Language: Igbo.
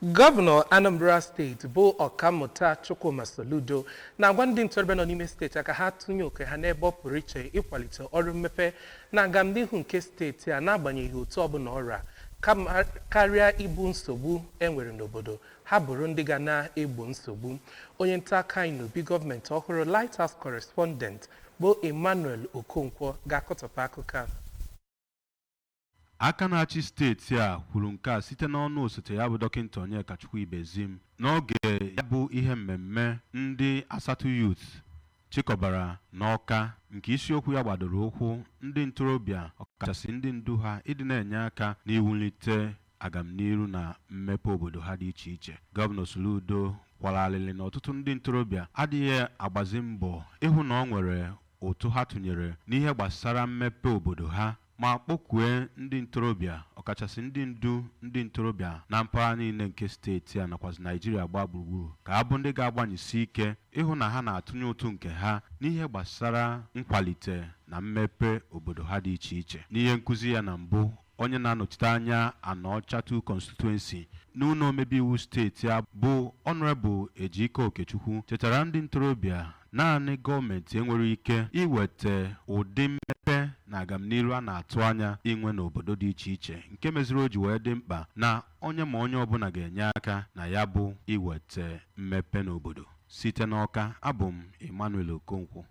Gọvanọ Anambra Steeti bụ Ọkammụta Chukwuma Soludo na-agwa ndị ntorobịa nọ n'ime steeti a ka ha tụnye oke ha n'ebe ọ pụrụ iche ịkwalite ọrụ mmepe na agamnihu nke steeti a, n'agbanyeghị otu ọbụla ọra kama karịa ibu nsogbu e nwere n'obodo ha, bụrụ ndị ga na-egbo nsogbu. Onye nta akụkọ anyị n'obi gọọmenti ọhụrụ, Lighthouse Correspondent, bụ Emmanuel Okonkwo ga-akọtọpụ akụkọ a. Aka na-achị steeti a kwuru nke a site n'ọnụ osote ya bụ Dọkịnta Onyekachukwu Ibezim n'oge ya bụ ihe mmemme ndị Asatu Youth chịkọbara n'Awka, nke isiokwu ya gbadoro ụkwụ ndị ntorobịa, ọkachasị ndị ndu ha, ịdị na-enye aka n'iwulite agamniru na mmepe obodo ha dị iche iche. Gọvanọ Soludo kwara alịlị na ọtụtụ ndị ntorobịa adịghị agbazi mbọ ịhụ na ọ nwere ụtụ ha tụnyere n'ihe gbasara mmepe obodo ha, ma kpọkue ndị ntorobịa, ọkachasị ndị ndu ndị ntorobịa na mpaghara niile nke steeti a nakwazi Naijiria gbaa gburugburu, ka ha bụ ndị ga-agbanyesi ike ịhụ na ha na-atụnye ụtụ nke ha n'ihe gbasara nkwalite na mmepe obodo ha dị iche iche. N'ihe nkụzi ya na mbụ, onye na-anọchite anya Anaọcha 2 Constituency n'ụlọ omebe iwu steeti a bụ Honorable Ejike Okechukwu chetara ndị ntorobịa naanị gọọmenti enwere ike iweta ụdị mmepe na agamniru a na-atụ anya inwe n'obodo dị iche iche, nke meziri o ji wee dị mkpa na onye ma onye ọbụla ga-enye aka na ya bụ iweta mmepe n'obodo. Site n'Awka, abụ m Emmanuel Okonkwo.